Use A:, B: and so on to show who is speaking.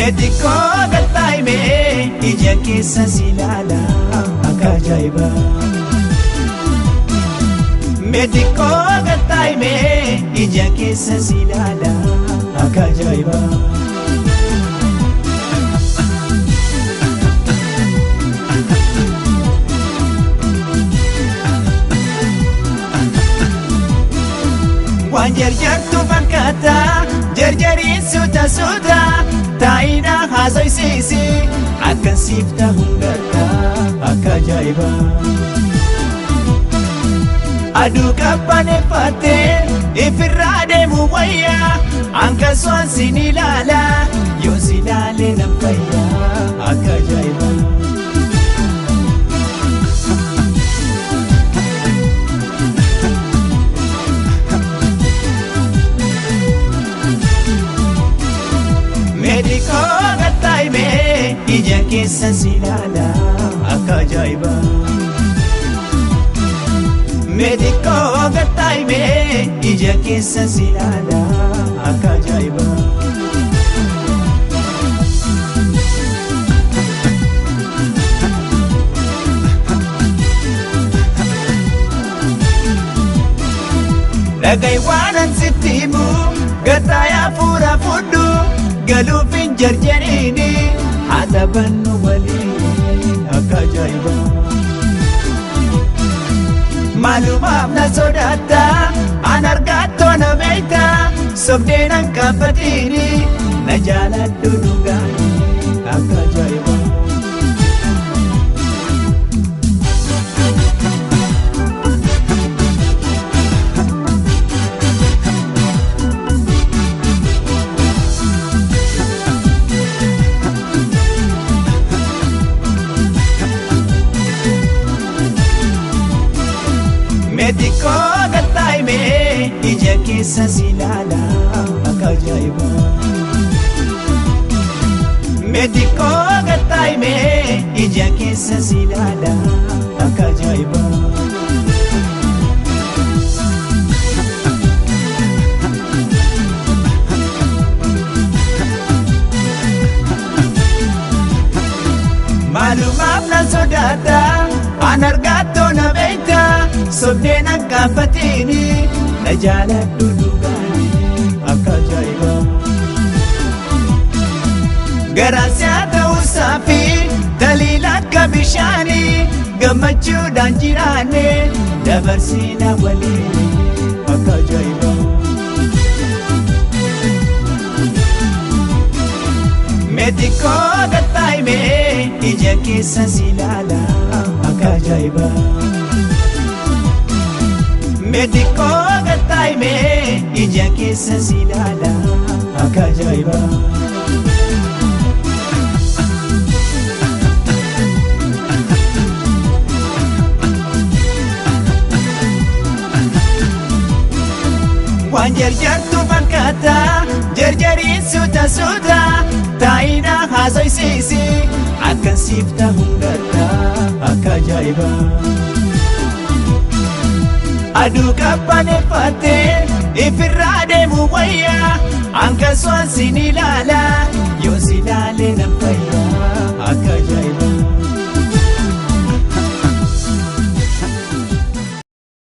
A: Meetikoo galtaa'imee ija keessa si ilaala akka ajaa'ibaa. Meetikoo galtaa'imee ija keessa si ilaala akka ajaa'ibaa. Waan jarjartu fakkaata jarjariin suuta suuta taa'ina haasoysiisi akkan siif ta'uun garta akka ajaa'ibaa. Aduu qabbaneeffattee ifirraa deemu wayyaa hanqasuun sin ilaala yoo si ilaalee nan fayyaa akka ajaa'ibaa. Meetikoo galtaa'imee ija keessa si ilaala akka ajaa'ibaa. Meetikoo galtaa'imee ija keessa si ilaala akka ajaa'ibaa. Dhaga'i waan an sitti himu gataayaa fuura fudhu galuuf hin jarjariini haa taphannu waliin akka ajaa'ibaa. Maalumaaf na sodaatta an argattoo na beekta sobdee nan kaafatiini na jaaladhu dhugaani akka ajaa'ibaa. Meetikoo galtaa'imee ija keessa si ilaala akka ajaa'ibaa. Meetikoo galtaa'imee ija keessa si ilaala akka ajaa'ibaa. Maalumaaf na sodaata an argattoo na beekta sobdee nan kaafatiini na jaaladhu dhugaani akka ajaa'ibaa. Garaan si'a ta'uusaa fi taliila akka bishaanii gammachuudhaan jiraanne dabarsiina waliin akka ajaa'ibaa. Meetikoo galtaa'imee ija keessa si ilaala akka ajaa'ibaa. Meetikoo galtaa'imee ija keessa si ilaala akka ajaa'ibaa. Waan jarjartu fakkaata jarjariin suuta suuta taa'ina haasoysiisi akkan siif ta'uun garta akka ajaa'ibaa. Aduu qabbaneeffattee ifirraa deemu wayyaa hanqasuun sin ilaala yoo si ilaalee nan fayyaa